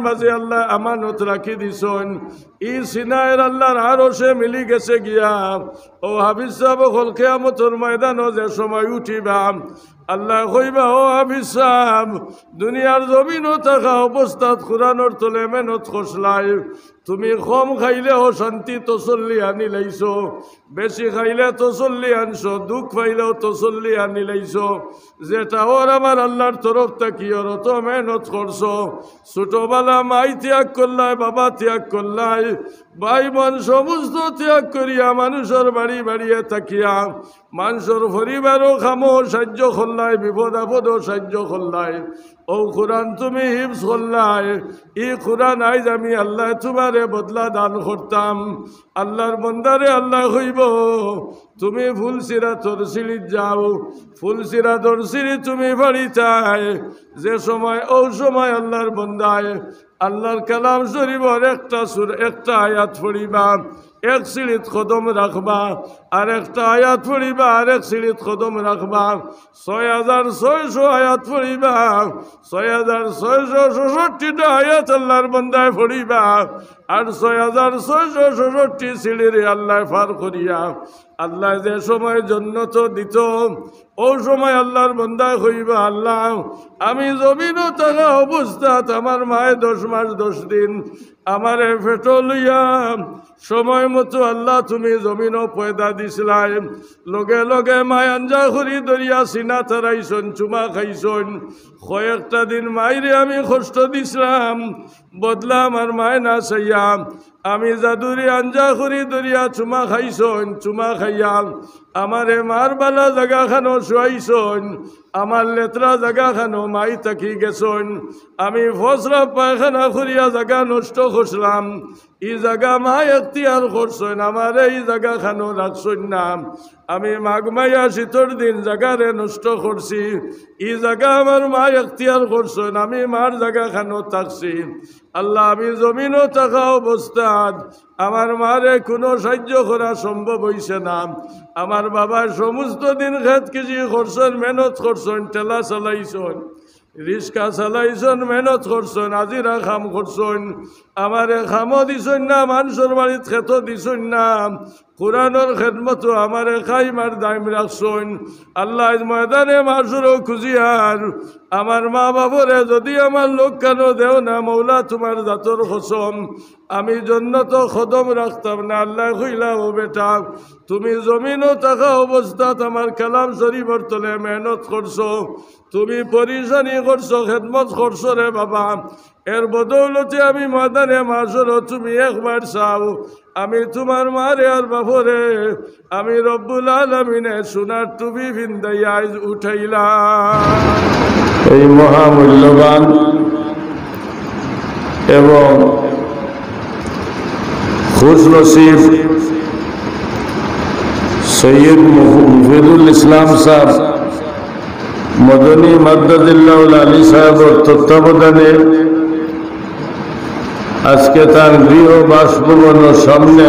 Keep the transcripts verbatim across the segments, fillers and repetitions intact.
মাঝে আল্লায় আমানত রাখি দিছইন। ই সিনায় আল্লাহর আরশে মিলি গেছে গিয়া। ও হাফিজ সাব, অকল কিয়ামতর ময়দানো যে সময় উঠিবা, আল্লায় কইবা, "ও হাফিজ সাব, দুনিয়ার জমিনো থাকা অবস্থাত কোরআনর তলে মেহনত করছলায়, তুমি কম খাইলেও শান্তি তসল্লি আনিলাইছো, বেশি খাইলে তসল্লি আনছো, দুখ পাইলেও তসল্লি আনিলাইছো, যেটা অর আমার আল্লাহর তরফ থাকি অর, অত মেহনত করছো, ছোটবেলা মাই ত্যাগ করলায়, বাবা ত্যাগ করলায়, ভাই বোন সমস্ত ত্যাগ করিয়া মানুষর বাড়ি বাড়িয়ে থাকিয়া, মানুষর পরিবারো কামো সাহায্য করলায়, বিপদ আপদো সাহায্য করলায়, ও কোরআন তুমি হিফজ করলায়, ই কোরআন আইজ আমি আল্লায় তুমারে বদলা দান করতাম।" আল্লাহর বন্দারে আল্লায় কইবো, "তুমি ফুলসিরাতর সিঁড়িত যাও, ফুলসিরাতর সিঁড়ি তুমি ফাড়িতায়।" যে সময়, ও সময় আল্লাহর বন্দায় আল্লাহর কালাম শরীফর একটা সুর, একটা আয়াত পড়িবা, এক সিঁড়িত কদম রাখবা, আর একটা আয়াত পড়িবা, আর এক সিঁড়িত কদম রাখবা। ছয় হাজার ছয়শো আয়াত পড়িবা, ছয় হাজার ছয়শো ছষট্টিটা আয়াত আল্লাহর বন্দায় পড়িবা, আর ছয় হাজার ছয়শো ছষট্টি সিঁড়িরে আল্লায় পার করিয়া আল্লায় যে সময় জন্নত দিতো, ও সময় আল্লাহর বন্দায় কইবা, "আল্লাহ, আমি জমিনো থাকা অবস্থাত আমার মায়ে দশ মাস দশ দিন আমারে পেটো লইয়া সময় মতো আল্লাহ তুমি জমিনো পয়দা দিছলায়, লগে লগে মায় আঞ্জা করি ধরিয়া সিনা তারাইছইন, চুমা খাইছইন। কয়েকটা দিন মাইরে আমি কষ্ট দিছলাম, বদলা আমার মায় না চাইয়া আমি যাদুরে আঞ্জা করি ধরিয়া চুমা খাইছইন, চুমা খাইয়া আমারে মার বালা জাগাখানো শুয়াইছইন, আমার লেতরা জাগাখানো মাই থাকি গেছইন, আমি ফসরা পায়খানা করিয়া জাগা নষ্ট করছলাম, ই জাগা মায় এখতিয়ার করছইন, আমারে ই জাগাখানো রাখছইন না, আমি মাঘ মাইয়া শীতর দিন জাগারে নষ্ট করছি, ই জাগা আমার মায় এখতিয়ার করছইন, আমি মার জাগাখানো থাকছি।" আল্লাহ, আমি জমিনো থাকা অবস্থাত আমার মারে কুনু সাহায্য করা সম্ভব অইছে না। আমার বাবায় সমস্ত দিন খেত কৃষি করছইন, মেহনত করছইন, ঠেলা চালাইছইন, রিক্সা চালাইছইন, মেহনত করছইন, হাজিরা কাম করছইন, আমারে কামো দিছইন না, মানষর বাড়িত খেতো দিছইন না, কোরআনর খেদমতো আমারে কায়েম আর দায়েম রাখছইন। আল্লাহ, আইজ ময়দানে মাশরো খুজিয়ার আমার মা বাফরে যুদি আমার লগে কানো দেও না, মৌলা, তুমার জাতর কসম, আমি জন্নতো কদম রাখতাম না। আল্লায় কইলা, "ও বেটা, তুমি জমিনো থাকা অবস্থাত আমার কালাম শরীফর তলে মেহনত করছো, তুমি পরিশানি করছো, খেদমত করছো রে বাবা, এর বদৌলতে আমি ময়দানে মাশরো তুমি একবার চাও, আমি তুমার মারে আর বাফরে আমি রব্বুল আলামিনে সোনার টুপি ফিন্দাইয়া আইজ উঠাইলাম।" এই মহামূল্যবান এবং খুশনসিব সৈয়দ মুফ-, মুফিদুল ইসলাম সাহেব মদনী মাদ্দাজিল্লাহুল আলী সাহেবর তত্ত্বাবধানে আজকে তার গৃহ বাসভবনের সামনে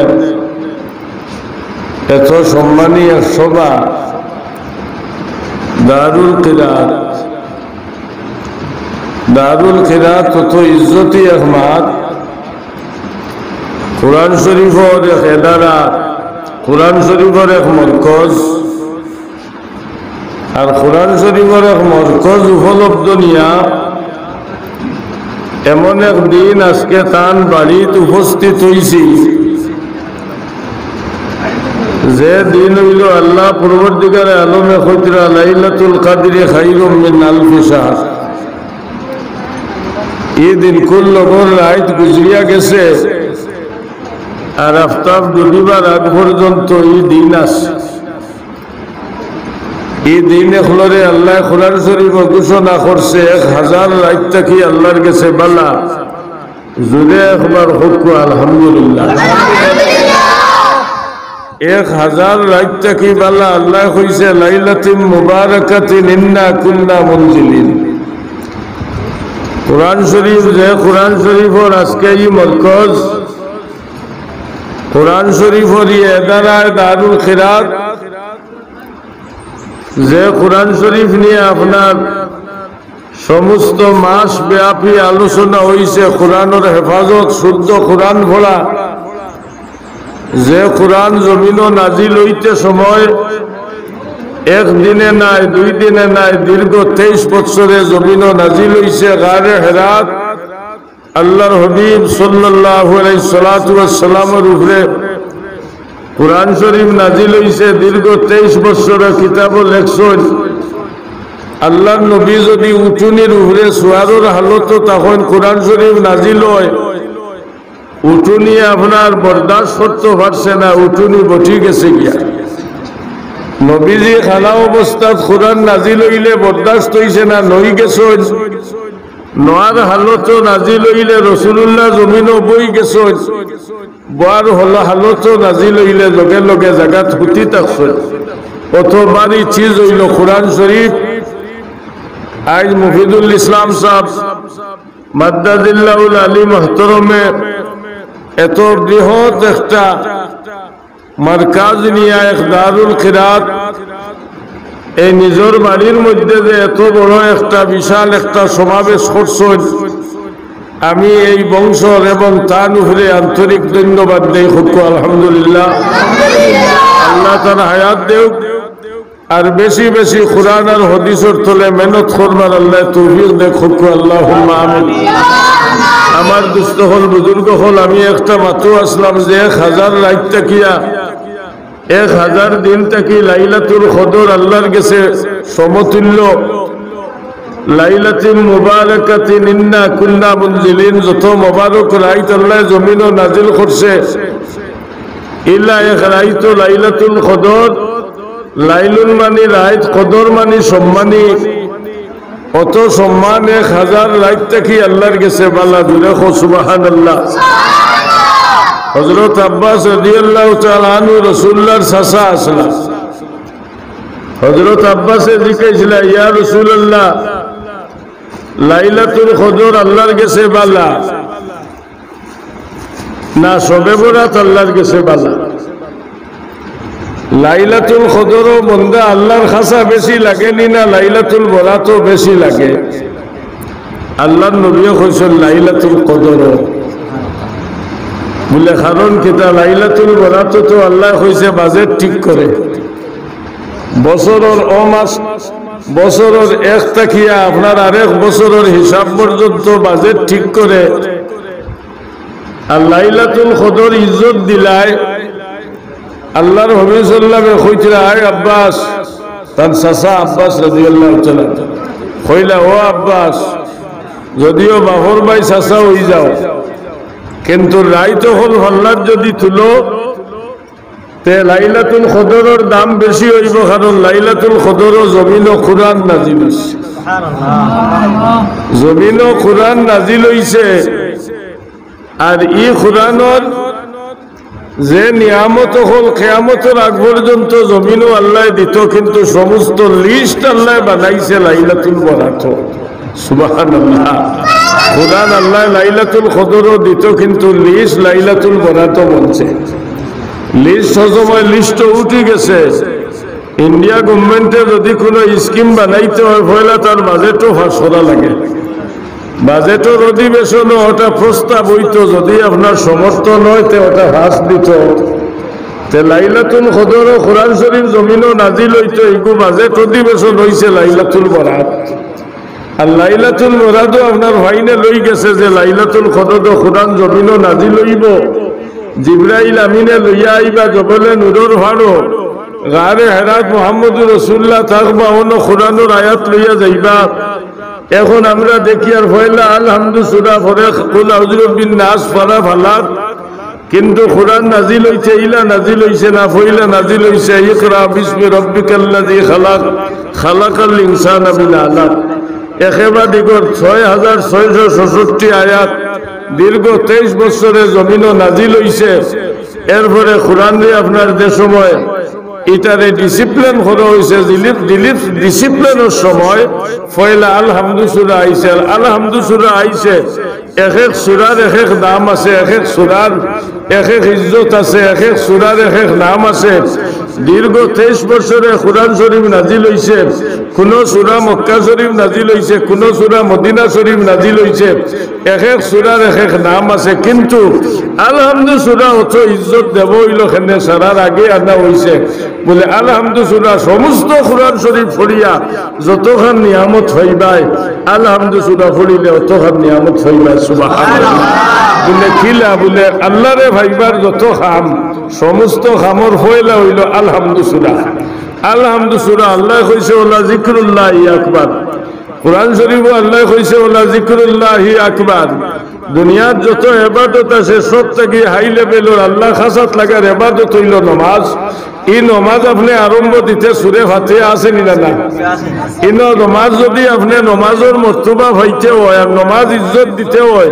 এত সম্মানী এক সভা, দারুল কিরাত, দারুল কিরাত তত ইজ্জতি এক মাত, কোরআন শরীফর এক এদারা, কোরআন শরীফর এক মরকজ, আর কোরআন শরীফর এক মরকজ উপলব্ধ নিয়া এমন এক দিন আজকে তান বাড়িত উপস্থিত অইছি, যে দিন অইলো আল্লাহ পরওয়ারদিগারে আলমে কইতরা, "লাইলাতুল কাদরি খাইরুম মিন আলফি শাহর।" ই দিন কুল লগর রাইত গুজরিয়া গেছে, আর আফতাব ডুবিবার আগ পর্যন্ত ই দিন আছে। ই দিন অকলরে আল্লায় কোরআন শরীফো ঘোষণা করছে, এক হাজার রাইত থাকি আল্লাহর গেছে বালা। জুরে একবার কউক্কা, আলহামদুলিল্লাহ। এক হাজার রাইত থাকি বালা আল্লায় কইছে, "লাইলাতিন মুবারাকাতিন ইন্না কুন্না মুনজিলিন।" কোরআন শরীফ, যে কোরআন শরীফর আজকে ই মরকজ, কোরআন শরীফর ই এদারায় দারুল কিরাত, যে কোরআন শরীফ নিয়া আপনার সমস্ত মাস ব্যাপী আলোচনা অইছে কোরআনর হেফাজত, শুদ্ধ কোরআন পড়া। যে কোরআন জমিনো নাজিল অইতে সময় এক দিনে নায়, দুই দিনে নায়, দীর্ঘ তেইশ বৎসরে জমিনো নাজিল অইছে গারে হেরাত। আল্লাহর হাবিব সাল্লাল্লাহু আলাইহিস সালাতু ওয়াস সালামর উপরে কোরআন শরীফ নাজিল অইছে, দীর্ঘ তেইশ বৎসর। কিতাবো লেখছইন, আল্লাহর নবী যদি উটুনির উপরে সুয়ারর হালতো তখন কোরআন শরীফ নাজিল অয়, উটুনি আপনার বরদাস্ত করতো পারছে না, উটুনি বঠি গেছে গিয়া। নবীজি খাড়া অবস্থাত কোরআন নাজিল অইলে বরদাস্ত অইছে না, নই গেছইন। নওয়ার হালতো নাজিল অইলে রসুলুল্লাহ জমিনো বই গেছইন। বওয়ার হল হালতো নাজিল অইলে লগে লগে জাগাত হুতি থাকছইন। অত ভারী চিজ অইলো কোরআন শরীফ। আইজ মুফিদুল ইসলাম সাহেব মাদ্দাজিল্লাহুল আলী মুহতরমে এত বৃহৎ একটা মারকাজ নিয়া এক দারুল কিরাত, এই নিজর বাড়ির মধ্যে যে এত বড় একটা বিশাল একটা সমাবেশ করছইন, আমি এই বংশর এবং তান উপরে আন্তরিক ধন্যবাদ দেই। কউক্কা আলহামদুলিল্লাহ। আল্লাহ তান হায়াত দেউক। আর বেশি বেশি কোরআন আর হাদিসর তলে মেহনত করবার আল্লাহ তৌফিক দেউক, কউক্কা আল্লাহুম্মা আমিন। আমার দোস্ত অকল, বুজুর্গ অকল, আমি একটা মাতো আছলাম যে এক হাজার রাইত থাকিয়া, এক হাজার দিন থাকি লাইলাতুল কদর আল্লাহর গেছে সমতুল্য। লাইলাতুল মুবারাকাতিন ইন্না কুন্না মুনজিলিন, যত মোবারক রাইত আল্লাহ জমিনো নাজিল করছে, ইলা এক রাইত লাইলাতুল কদর। লাইলুল মানি রাইত, কদর মানি সম্মানী। অত সম্মান এক হাজার রাইত থাকি আল্লাহর গেছে বালা। জুরে কও সুবহানাল্লাহ। হযরত আব্বাস রাদিয়াল্লাহু তাআলা আনহু রাসুলুল্লাহর চাচা আছলা। হযরত আব্বাসে জিকাইছলা, ইয়া রাসুলাল্লাহ, লাইলাতুল কদর আল্লাহর গেছে বালা না শবে বরাত আল্লাহর গেছে বালা? লাইলাতুল কদরও বন্দা আল্লাহর কাছে বেশি লাগে নি, না লাইলাতুল বরাতও বেশি লাগে? আল্লাহর নবীয়ে কইছইন লাইলাতুল কদরও। বুলে, কারণ কিতা? লাইলাতুল বরাতও তো আল্লায় কইছে বাজেট ঠিক করে, বছরর অ মাস, বছরর এক থাকিয়া আপনার আরেক বছরর হিসাব পর্যন্ত বাজেট ঠিক করে। আর লাইলাতুল কদর ইজ্জত দিলায়। আল্লাহর হাবিব সাল্লামে কইতরা, আয় আব্বাস, তান চাচা আব্বাস রাদিয়াল্লাহু তাআলা আনহু কইলা, ও আব্বাস, যদিও বাপর ভাই চাচা অই যাও, কিন্তু রাইত অকল পাল্লাত যদি তুলো, তে লাইলাতুল কদরর দাম বেশি অইবো, কারণ লাইলাতুল কদরও জমিনো কুরআন নাজিল অইছে। জমিনো কুরআন নাজিল অইছে, আর ই কুরআনর যে নিয়ামত অকল কিয়ামতর আগ পর্যন্ত জমিনো আল্লায় দিতো, কিন্তু সমস্ত লিস্ট আল্লায় বানাইছে লাইলাতুল বরাতো। সুবহানাল্লাহ। কুরআন আল্লায় লাইলাতুল কদরও দিতো, কিন্তু লিস্ট লাইলাতুল বরাতো বনছে। লিস্ট সব সময় লিস্ট উঠি গেছে। ইন্ডিয়া গভর্নমেন্টে যদি কুনু স্কিম বানাইতে অয়, পয়লা তার বাজেটও পাস করা লাগে। বাজেটর অধিবেশনো ওটা প্রস্তাব অইতো, যদি আপনার সমর্থন অয়, তে ওটা পাস দিতো। তে লাইলাতুল কদরও কুরআন শরীফ জমিনো নাজিল অইতো, ইগু বাজেট অধিবেশন অইছে লাইলাতুল বরাত। আর লাইলাতুল বরাতও আপনার ফাইনাল অই গেছে যে লাইলাতুল কদরও কুরআন জমিনো নাজিল অইবো। জিব্রাইল আমিনে লইয়া আইবা জবলে নূরর পাহাড়ো, গারে হেরাত মুহাম্মদুর রাসুলুল্লাহ থাকবা, অনো কুরআনর আয়াত লইয়া যাইবা। এখন আমরা দেখিয়ার পয়লা আলহামদু সুরা, পরে কুল আউযু বিরাব্বিন নাস, পরে ফালাক। কিন্তু কুরআন নাজিল অইছে, ইলা নাজিল অইছে না, পয়লা নাজিল অইছে ইকরা বিসমি রাব্বিকাল্লাযী খালাক, খালাকাল ইনসানা মিন আলাক। একেবারে দীর্ঘ ছয় হাজার ছয়শো ছষট্টি আয়াত, দীর্ঘ তেইশ বছরে জমিনো নাজিল অইছে। এরপরে কুরআনরে আপনার যে সময় ইটারে ডিসিপ্লিন করা অইছে, ডিলিপ-, ডিলিপ-, ডিসিপ্লিনর সময় পয়লা আলহামদু সুরা আইছে, আর আলহামদু সুরা আইছে। এক এক সূরার এক এক নাম আছে, এক এক সূরার এক এক ইজ্জত আছে, এক এক সূরার এক এক নাম আছে। দীর্ঘ তেইশ বছরে কোরআন শরীফ নাজিল অইছে, কুনু সূরা মক্কা শরীফ নাজিল অইছে, কুনু সূরা মদিনা শরীফ নাজিল অইছে, এক এক সূরার এক এক নাম আছে। কিন্তু আলহামদু সূরা অত ইজ্জত দেওয়া অইলো কেনে, সারার আগে আনা অইছে। বলে, আলহামদু সূরা সমস্ত কোরআন শরীফ পড়িয়া যতখান নিয়ামত পাইবায়, আলহামদু সূরা পড়িলে অতখান নিয়ামত পাইবায়। সুবহানাল্লাহ। বলে, কিলা? বলে, আল্লারে পাইবার যত কাম, সমস্ত কামর পয়লা অইলো আলহামদু সূরা। আলহামদু সূরা আল্লায় কইছে, "ওয়ালা যিকরুল্লাহি আকবার।" কোরআন শরীফো আল্লায় কইছে, "ওয়ালা যিকরুল্লাহি আকবার।" দুনিয়ার যত এবাদত আছে, সব থাকি হাই লেভেলর আল্লার কাছাত লাগার এবাদত অইলো নমাজ। ই নমাজ আপনে আরম্ভ দিতে সূরা ফাতিহা আছে নি না? না। ইনো নমাজ যুদি আপনে নমাজর মর্তবা পাইতে অয় আর নমাজ ইজ্জত দিতে অয়,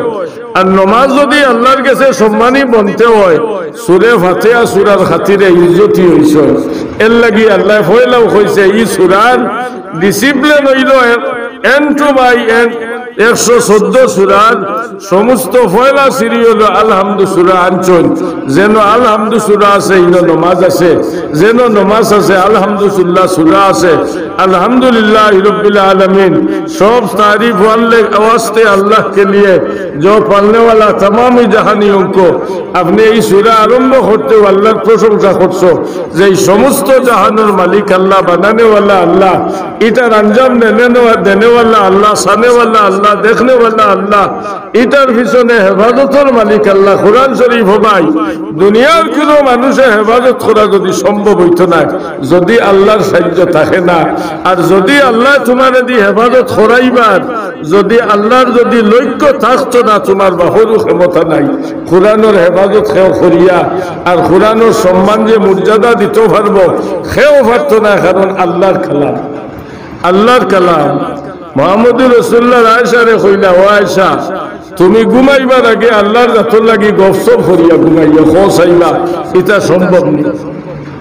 আর নমাজ যুদি আল্লার গেছে সম্মানী বনতে অয়, সূরা ফাতিহা সূরার খাতিরে ইজ্জতি অইছে। এরলাগি আল্লায় পয়লাউ কইছে, ই সূরার discipline অইলো end to by end, একশো চৌদ্দ সূরার সমস্ত পয়লা সিরিয়ালো আলহামদু সূরা আনছইন। যেন আলহামদু সূরা আছে, ইনো নমাজ আছে, যেন নমাজ আছে, আলহামদুলিল্লাহ সূরা আছে। আলহামদুলিল্লাহি রাব্বিল আলামিন, সব তারিফ ওয়াল্লে ওয়াস্তে আল্লাহ কে লিয়ে, জো পালনে ওয়ালা তামামি জাহানিয়ো কো। আপনে ই সূরা আরম্ভ করতেউ আল্লার প্রশংসা করছো, যে ই সমস্ত জাহানর মালিক আল্লাহ, বানানে ওয়ালা আল্লাহ, ইটার আঞ্জাম দেনে নেওয়া-, দেনে ওয়ালা আল্লাহ, চানে ওয়ালা আল্লাহ, দেখনে ওয়ালা আল্লাহ, ইটার পিছনে হেফাজতর মালিক আল্লাহ। কোরআন শরীফ ভাই, দুনিয়ার কুনু মানুষে হেফাজত করা যুদি সম্ভব অইতো নায়, যুদি আল্লার সাইয্য থাকে না, আর যুদি আল্লায় তুমারেদি হেফাজত করাইবার, যুদি আল্লার যুদি লক্ষ্য থাকতো না, তুমার বাপরও ক্ষমতা নাই। কোরআনর হেফাজত কেউ করিয়া, আর কোরআনর সম্মান যে মর্যাদা দিতো পারবো, কেউ পারতো না, কারণ আল্লার কালাম, আল্লার কালাম। মুহাম্মদুর রাসূলুল্লাহর আয়েশারে কইলা, "ও আয়েশা, তুমি ঘুমাইবার আগে আল্লার জাতর লাগি গফসফ করিয়া ঘুমাইও, কও চাইবা, ইতা সম্ভব নি?"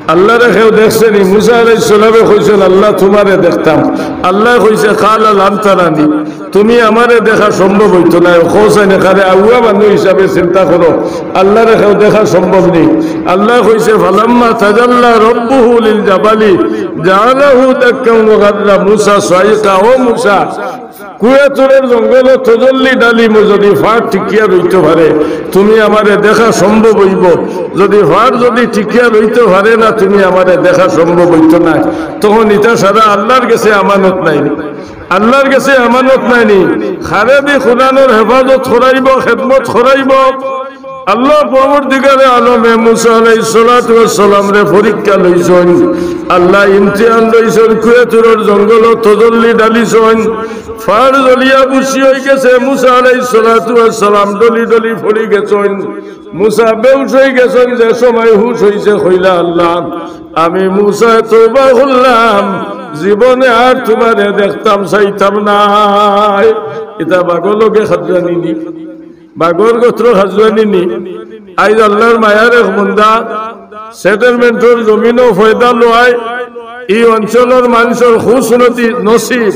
আল্লারে কেউ দেখছে নি? মুসা আলাইহিস সালামে কইছইন, "আল্লাহ, তুমারে দেখতাম।" আল্লায় কইছে, "কালা লান তারানি, তুমি আমারে দেখা সম্ভব অইতো নায়।" কও চাইন, এখানে আউয়া মানুষ হিসাবে চিন্তা করো, আল্লারে কেউ দেখা সম্ভব নি? আল্লায় কইছে, "ফালাম্মা তাজাল্লা রাব্বুহু লিল জাবালি জাআলাহু দাক্কান ওয়া খাররা মুসা সাইকা।" ও মুসা, কুয়া তুরর জঙ্গলো তজল্লি ডালিমো যুদি ফাড় টিকিয়া রইতো পারে, তুমি আমারে দেখা সম্ভব অইবো। যুদি ফাড় যুদি টিকিয়া রইতো পারে না, তুমি আমারে দেখা সম্ভব অইতো নায়। তখন ইতা সারা আল্লার গেছে আমানত নায় নি? আল্লার গেছে আমানত নায় নি? কারেদি কোরআনর হেফাজত করাইবো, খেদমত করাইবো। আল্লাহ পরওয়ারদিগারে আলমে মুসা আলাইহিস সালাতু ওয়াস সালামরে পরীক্ষা লইছইন, আল্লায় ইমতিহান লইছইন, কুয়া তুরর জঙ্গলো তজল্লি ডালিছইন, ফাড় জ্বলিয়া বুশি অইগেছে, মুসা আলাইহিস সালাতু ওয়াস সালাম ঢলি ঢলি পড়ি গেছইন। মুসা বেহুশ অইগেছইন, যে সময় হুশ অইছে কইলা, "আল্লাহ, আমি মুসায় তওবা করলাম, জীবনে আর তুমারে দেখতাম চাইতাম নায়।" ইতা বাঘর লগে খাজুয়ানি নি? বাঘর গতরো খাজুয়ানি নি? আইজ আল্লার মায়ার এক বন্দা, সেটেলমেন্টর জমিনো পয়দা লওয়ায়, ই অঞ্চলর মানষর খুশনতি-, নসিব,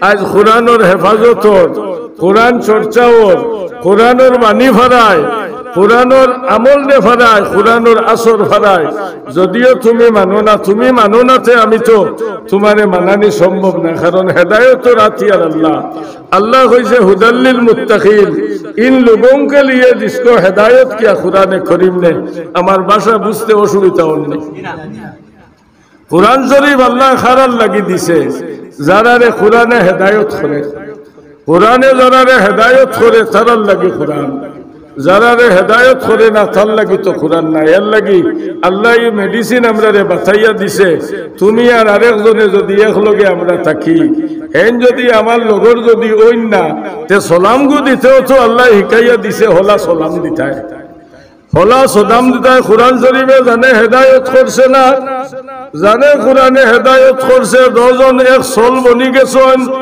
আইজ কোরআনর হেফাজত অর, কোরআন চর্চা অর, কোরআনর বাণী ফারায়, কোরআনর আমল নে ফারায়, কোরআনর আসর ফারায়। যুদিও তুমি মানো না, তুমি মানো না তে আমি তো তুমারে মানানি সম্ভব না, কারণ হেদায়তর আতিয়ার আল্লাহ। আল্লায় কইছে, "হুদাল্লিল মুত্তাকিন", ইন লোগোং কে লিয়ে জিসকো হেদায়ত কিয়া কোরআনে করিম নে। আমার ভাষা বুঝতে অসুবিধা অর নি? কোরআন শরীফ আল্লায় কারার লাগি দিছে? যারারে কোরআনে হেদায়ত করে। কোরআনে যারারে হেদায়ত করে, তারার লাগি কোরআন। যারারে হেদায়ত করে না, তার লাগি তো কোরআন নায়। এরলাগি আল্লায় ই medicine আমরারে বাতাইয়া দিছে, তুমি আর আরেকজনে যুদি একলগে আমরা থাকি, হেইন যুদি আমার লগর যুদি অইন না, তে সালামগু দিতেও তো আল্লায় হিকাইয়া দিছে, হলা সালাম দিতায়। হলা সালাম দিতায়। কোরআন শরীফে যানে হেদায়ত করছে না, যানে কোরআনে হেদায়ত করছে, দশজন এক সল বনি গেছইন।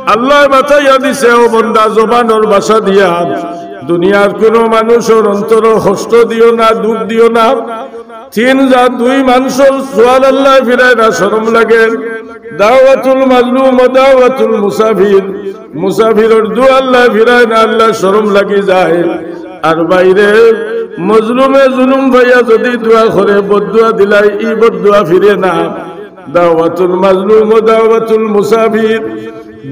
আল্লায় বাতাইয়া দিছে, "ও বন্দা, জবানর ভাষা দিয়া দুনিয়ার কুনু মানষর অন্তরো কষ্ট দিও না, দুখ দিও না।" তিন জাত, দুই মানষর জুয়ান আল্লায় ফিরায় না, শরম লাগে। দাওয়াতুল মাজলুম ও দাওয়াতুল মুসাফির। মুসাফিরর দোয়া আল্লায় ফিরায় না, আল্লার শরম লাগি যায়। আর ভাইরে, মজলুমে জুলুম পাইয়া যদি দোয়া করে, বদদোয়া দিলায়, ই বদদোয়া ফিরে না। দাওয়াতুল মাজলুম ও দাওয়াতুল মুসাফির,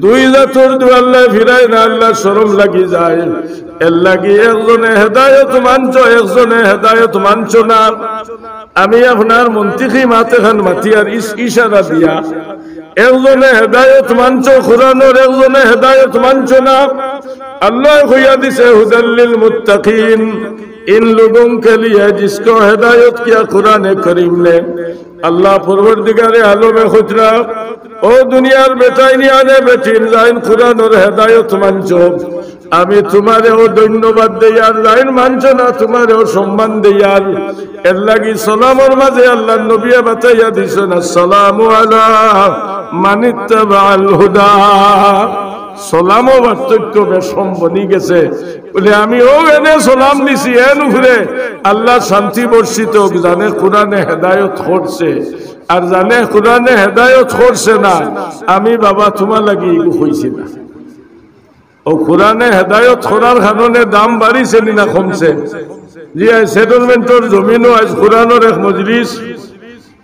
দুই জাতর দোয়া আল্লায় ফিরায় না, আল্লার শরম লাগি যায়। এর লাগি একজনে হেদায়ত মানছো, একজনে হেদায়ত মানছো না। আমি আপনার মন্তিকি মাত এখান মাতিয়ার ইশ-, ইশারা দিয়া। একজনে হেদায়ত মানছো কোরআনর, একজনে হেদায়ত মানছো না। আল্লায় কইয়া দিছে, "হুদাল্লিল মুত্তাকিন, ইন লোগোং কে লিয়ে জিসকো হেদায়ত কিয়া কুরআনে করিম নে।" আল্লাহ পরওয়ারদিগারে আলমে কইতরা, "ও দুনিয়ার বেটাইন আনে বেটিন, যাইন কোরআনর হেদায়ত মানছো, আমি তুমারেও ধন্যবাদ দেইয়ার, যাইন মানছো না তুমারেও সম্মান দেইয়ার।" এর লাগি সালামর মাঝে আল্লার নবীয়ে বাতাইয়া দিছইন, "আসসালামু আলা মানিত্তাবাআল হুদা।" সালামও পার্থক্য বেশ কম বনি গেছে। বলে, আমি ও এনে সালাম দিছি, এন উপরে আল্লার শান্তি বর্ষিত হোক, যানে কোরআনে হেদায়ত করছে, আর যানে কোরআনে হেদায়ত করছে না, আমি বাবা তুমার লাগি ইগু কইছি না। ও কোরআনে হেদায়ত করার কারণে দাম বাড়িছে নি না কমছে? জি, আইজ সেটেলমেন্টর জমিনও আইজ কোরআনর এক মজলিস,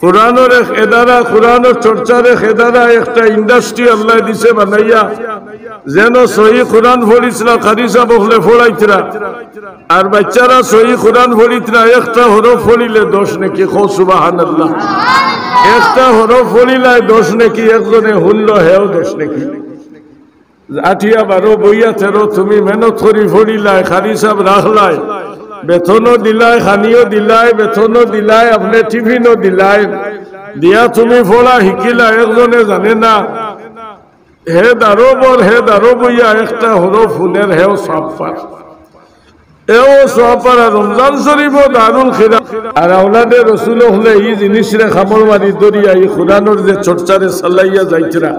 কোরআনর এক এদারা, কোরআনর চর্চার এক এদারা, একটা ইন্ডাস্ট্রি আল্লায় দিছে বানাইয়া, যেন সহি কোরআন পড়িতরা, কারি সাব অকলে পড়াইতরা, আর বাইচ্চারা সহি কোরআন পড়িতরা, একটা হরফ পড়িলে দশ নেকি, কও সুবহানাল্লাহ। একটা হরফ পড়িলায় দশ নেকি, একজনে হুনলো হেও দশ নেকি। আটিয়া বারো, বইয়া তেরো, তুমি মেহনত করি পড়িলায়, কারি সাব রাখলায়, বেতনও দিলায়, খানিও দিলায়, বেতনও দিলায়, আপনে টিফিনও দিলায়, দিয়া তুমি পড়া হিকিলায়, একজনে জানে না, হে দারো বর, হে দারো বইয়া একটা হরফ হুনের, হেও সওয়াব পার। এও সওয়াব পার। আর রমজান শরীফও দারুল খিরা। আর আওলাদে রসুল অকলে ই জিনিসরে কামড় মারি ধরিয়া ই কোরআনর যে চর্চারে চালাইয়া যাইতরা,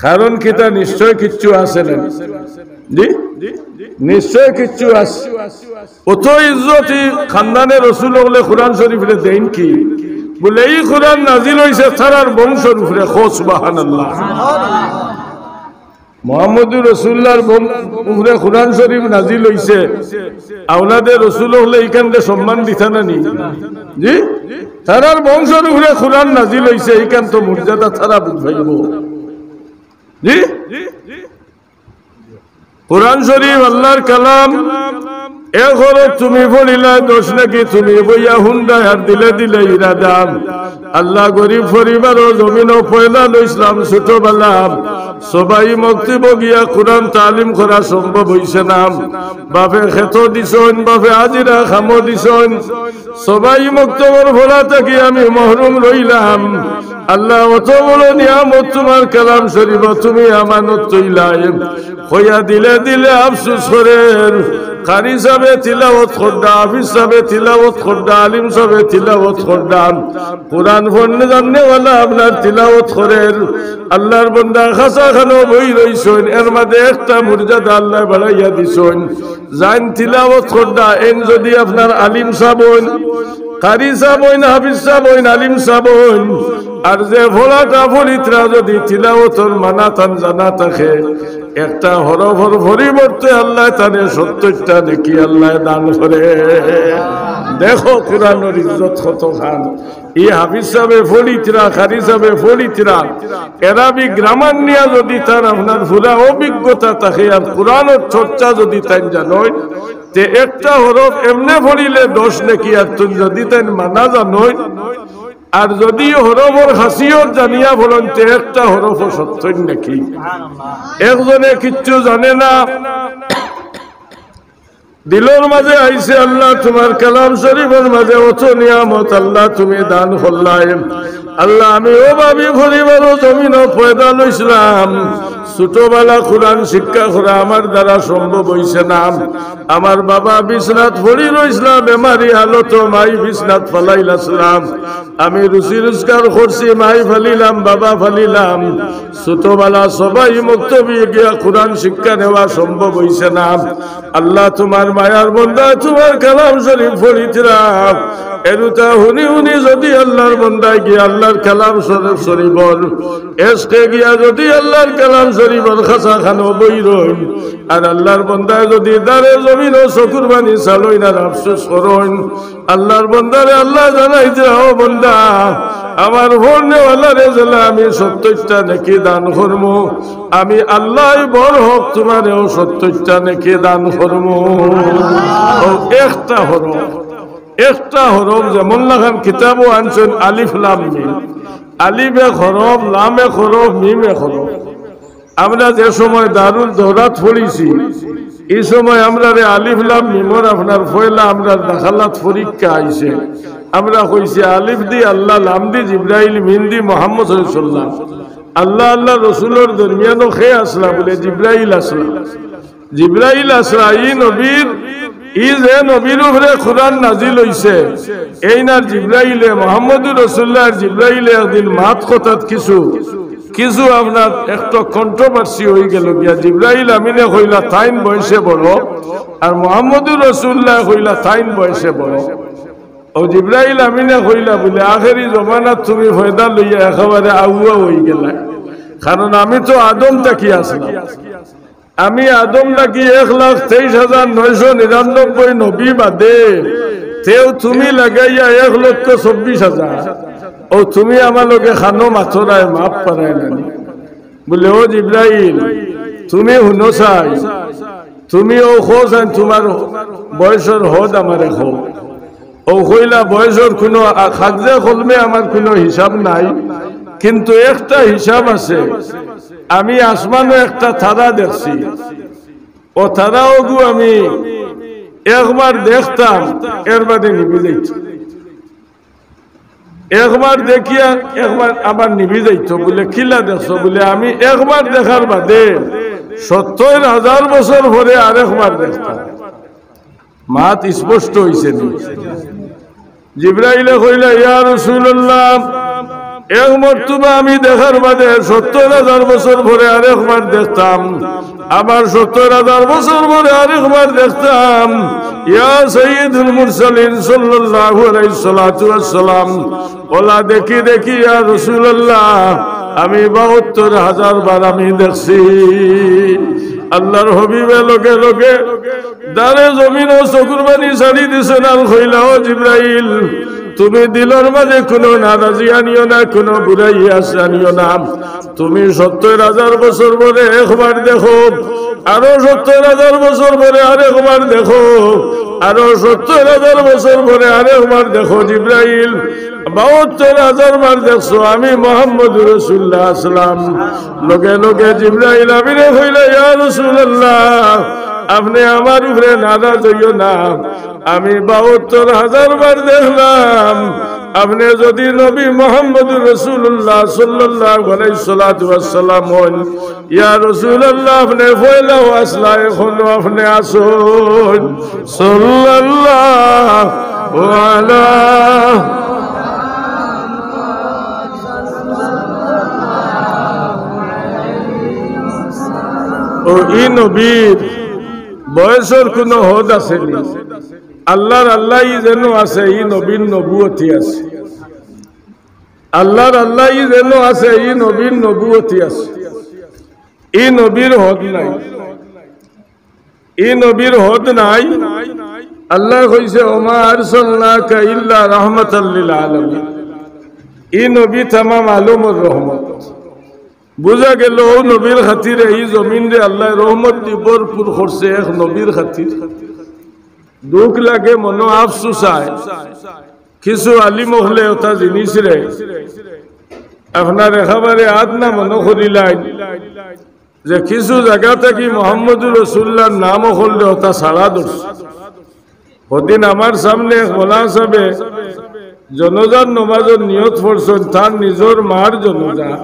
কারণ কিতা, নিশ্চয় কিচ্ছু আছে না? জি, নিশ্চয় কিচ্ছু আছে। অত ইজ্জতি খান্দানে রসুল অকলে কোরআন শরীফরে দেইন কি? বলে, ই কোরআন নাজিল অইছে তারার বংশর উপরে। কও সুবহানাল্লাহ। মুহাম্মদুর রাসূলুল্লাহর বং-, উপরে কোরআন শরীফ নাজিল অইছে। আওলাদে রসুল অকলে ইখানরে সম্মান দিতা না নি? জি? তারার বংশর উপরে কোরআন নাজিল অইছে, ইখান তো মর্যাদা তারা বুঝ পাইবো। জি? কোরআন শরীফ আল্লাহর কালাম, এক হরফ তুমি পড়িলায় দশ নেকি, তুমি বইয়া হুনরায় আর দিলে দিলে ইরাদা। আল্লাহ গরিব পরিবারও জমিনও পয়দা লইছলাম ছোটবেলা, সবাই মক্তবো গিয়া কোরআন তালিম করা সম্ভব অইছে না। বাপে খেতো দিছইন, বাপে হাজিরা কামো দিছইন, সবাই মক্তবর পড়া থাকি আমি মহরুম রইলাম। আল্লাহ, অত বড় নিয়ামত তুমার কালাম শরীফ, তুমি আমানত থইলায়। কইয়া দিলে দিলে আফসোস করের। কারি সাবে তিলাওয়াত কররা, হাফিজ সাবে তিলাওয়াত কররা, আলিম সাবে তিলাওয়াত কররা, কোরআন পড়নে জাননেওয়ালা আপনার তিলাওয়াত করের। আল্লাহর বন্দা খাসা খানো বই রইছইন, এর মাঝে একটা মর্যাদা আল্লায় বাড়াইয়া দিছইন। যাইন তিলাওয়াত কররা, এইন যদি আপনার আলিম সাব অইন, কারি সাব অইন, হাফিজ সাব অইন, আলিম সাব অইন, আর যে পড়াটা পড়িতরা যদি তিলাওয়াতর মানা তান জানা থাকে, একটা হরফর পরিবর্তে আল্লায় তানে সত্তরটা নেকি আল্লায় দান করে। দেখো কোরআনর ইজ্জত কতখান। ই হাফিজ সাবে পড়িতরা, কারি সাবে পড়িতরা, এরাবিক গ্রামার নিয়া যদি তান আপনার পুরা অভিজ্ঞতা থাকে আর কোরআনর চর্চা যদি তাইন জানইন, তে একটা হরফ এমনে পড়িলে দশ নেকি, আর তুই যদি তাইন মানা জানইন, আর যদি হরফর খাসিয়ত জানিয়া পড়ইন, তে একটা হরফও সত্তর নেকি। একজনে কিচ্ছু জানে না, দিলর মাঝে আইছে, আল্লাহ, তুমার কালাম শরীফর মাঝে অত নিয়ামত, আল্লাহ, তুমি দান করলায়। আল্লাহ, আমি অভাবী পরিবারও জমিনও পয়দা লইছলাম, ছোটবেলা কোরআন শিক্ষা করা আমার দ্বারা সম্ভব অইছে না। আমার বাবা বিছনাত পড়ি রইছলা, বেমারি হালতো মাই বিছনাত ফালাইলাছলাম। আমি রুজি রোজগার করছি, মাই ফালিলাম, বাবা ফালিলাম। ছোটবেলা সবাই মক্তবো গিয়া কোরআন শিক্ষা নেওয়া সম্ভব অইছে না। আল্লাহ, তুমার মায়ার বন্দা তুমার কালাম শরীফ পড়িতরা, এরুতা হুনি হুনি যুদি আল্লার বন্দায় গিয়া আল্লার কালাম শরীফ শরীফর এশকে গিয়া যুদি আল্লার কালাম শরীফর খাঁচা খানো বই রইন, আর আল্লার বন্দায় যুদি দারে জমিনো চকুর পানি ছাড়ইন আর আফসোস করইন, আল্লার বন্দারে আল্লায় জানাইতরা, "ও বন্দা, আমার ফড়নেওয়ালারে যেলা আমি সত্তইরটা নেকি দান করমু, আমি আল্লায় বরহক তুমারেও সত্তইরটা নেকি দান করমু।" অউ একটা হরফ, একটা হরফ যেমন লাখান কিতাবো আনছইন আলিফ লাম মিম। আলিফ এক হরফ, লাম এক হরফ, মিম এক হরফ। আমরা যে সময় দারুল দৌরাত পড়ছি, ই সময় আমরারে আলিফ লাম মিমর আপনার পয়লা আমরার দাখালাত পরীক্ষা আইছে। আমরা কইছি আলিফ দি আল্লাহ, লাম দি জিব্রাইল, মিম দি মুহাম্মদ সাল্লাল্লাহু আলাইহি ওয়াসাল্লাম। আল্লাহ, আল্লার রসুলর দরমিয়ানো কে আছলা? বুলে জিব্রাইল আছলা। জিব্রাইল আছলা, ই নবীর, ই যে নবীর উপরে কুরআন নাজিল অইছে, এইন আর জিব্রাইলে, মুহাম্মদুর রাসূলুল্লাহ আর জিব্রাইলে একদিন মাত কথাত কিছু, কিছু আপনার একটু controversy অইগেলো গিয়া। জিব্রাইল আমিনে কইলা তাইন বয়সে বড়, আর মুহাম্মদুর রাসূলুল্লাহ কইলা তাইন বয়সে বড়। অউ জিব্রাইল আমিনে কইলা বুলে, "আখেরি জমানাত তুমি পয়দা লইয়া একেবারে আউয়া অইগেলায়, কারণ আমি তো আদম থাকি আছলাম।" আমি আদম থাকি এক লাখ তেইশ হাজার নয়শো নিরানব্বই নবী বাদে, তেউ তুমি লাগাইয়া এক লক্ষ চব্বিশ হাজার। অউ তুমি আমার লগে খানো মাতরায়, মাফ পারায় নানি। বুলে, "ও জিব্রাইল, তুমি হুনো চাই, তুমি অউ কও চাই তুমার বয়সর হদ আমারে কও।" অউ কইলা, "বয়সর কুনু আ-, কাগজে কলমে আমার কুনু হিসাব নাই, কিন্তু একটা হিসাব আছে, আমি আসমানো একটা তারা দেখছি, অউ তারা অগু আমি একবার দেখতাম, এর বাদে নিবি যাইতো, একবার দেখিয়া একবার আবার নিবি যাইতো।" বুলে, "কিলা দেখছো?" বুলে, "আমি একবার দেখার বাদে সত্তইর হাজার বছর পরে আরেকবার দেখতাম।" মাত স্পষ্ট অইছে নি? জিব্রাইলে কইলা, "ইয়া রাসূলুল্লাহ, এক মর্তবা আমি দেখার বাদে সত্তইর হাজার বছর পরে আরেকবার দেখতাম, আবার সত্তইর হাজার বছর পরে আরেকবার দেখতাম।" ইয়া সাইয়্যিদুল মুরসালিন সাল্লাল্লাহু আলাইহি সালাতু ওয়াসসালাম, অলা দেখি দেখি ইয়া রাসূলুল্লাহ আমি বাহাত্তর হাজার বার আমি দেখছি। আল্লার হাবিবে লগে লগে দারে জমিনো চকুর পানি ছাড়ি দিছইন আর কইলা, "ও জিব্রাইল, তুমি দিলর মাঝে কুনু নারাজি আনিও না, কুনু বুরাই আশ আনিও না। তুমি সত্তইর হাজার বছর পরে একবার দেখো, আরো সত্তইর হাজার বছর পরে আরেকবার দেখো, আরো সত্তইর হাজার বছর পরে আরেকবার দেখো।" জিব্রাইল, বাহাত্তর হাজার বার দেখছো, আমি মুহাম্মদুর রাসূলুল্লাহ আসলাম। লগে লগে জিব্রাইল আমিনে কইলা, "ইয়া রাসূলুল্লাহ, আপনে আমার উপরে নারাজ অইও না, আমি বাহাত্তর হাজার বার দেখলাম, আপনে যুদি নবী মুহাম্মদুর রাসূলুল্লাহ সাল্লাল্লাহু আলাইহি সালাতু ওয়াসসালাম অইন, ইয়া রাসূলুল্লাহ, আপনে পয়লাও আসলা, এখনো আপনে আছইন।" সাল্লাল্লাহু আলা। অউ ই নবীর বয়সর কুনু হদ আছে নি? আল্লার আল্লায় যেন আছে, ই নবীর নবুয়তি আছে। আল্লার আল্লায় যেন আছে, ই নবীর নবুয়তি আছে। ই নবীর হদ নাই, ই নবীর হদ নাই। আল্লায় কইছে, "ওমা আরসালনাকা ইল্লা রাহমাতাল লিল আলামিন।" ই নবী তামাম আলমর রহমত। বুঝা গেল, অউ নবীর খাতিরে ই জমিনরে আল্লায় রহমত দি ভরপুর করছে এক নবীর খাতিরে। দুখ লাগে, মনো আফসুস অয়। কিছু আলিম অকলে অতা জিনিসরে আপনার একেবারে আদনা মনো করিলাইন যে কিছু জাগা থাকি মুহাম্মদুর রাসূলুল্লাহর নাম অকলরে অতা ছাড়া ধরছে। হদিন আমার সামনে এক মৌলানা সাবে জনাজার নমাজর নিয়ত পড়ছইন, তার নিজর মার জনাজা।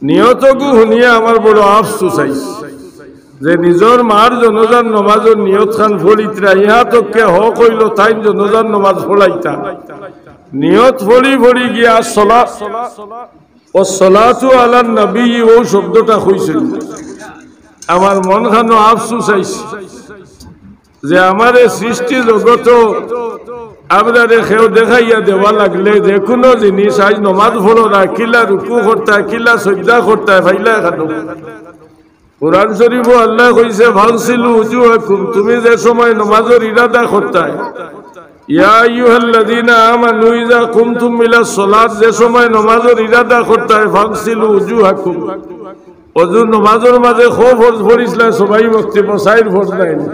নিয়তগু হুনিয়া আমার বড় আফসুস অইছে যে নিজর মার জনাজার নমাজর নিয়ত খান পড়িতরা, ইহা তো কে হক অইলো তাইন জনাজার নমাজ পড়াইতা। নিয়ত পড়ি পড়ি গিয়া সলা-, "ওয়াসসালাতু আলান নবী" অউ শব্দটা কইছইন। আমার মন খানো আফসুস অইছে। যে আমারে সৃষ্টি জগত আপনারে কেউ দেখাইয়া দেওয়া লাগলে যে কুনু জিনিস, আইজ নমাজ পড়ো না, কিলা রুকু করতায়, কিলা সইজদা করতায়, পাইলা এখানো। কোরআন শরীফো আল্লায় কইছে, "ফাগসিলু উজুহাকুম", তুমি যে সময় নমাজর ইরাদা করতায়, "ইয়া আইয়ুহাল্লাযীনা আমানু ইযা কুমতুম ইলাস সালাত", যে সময় নমাজর ইরাদা করতায়, "ফাগসিলু উজুহাকুম", অজু নমাজর মাঝে কয় ফরজ পড়ছিলায়, সবাই মক্তবো চাইর ফরজ নায় নি?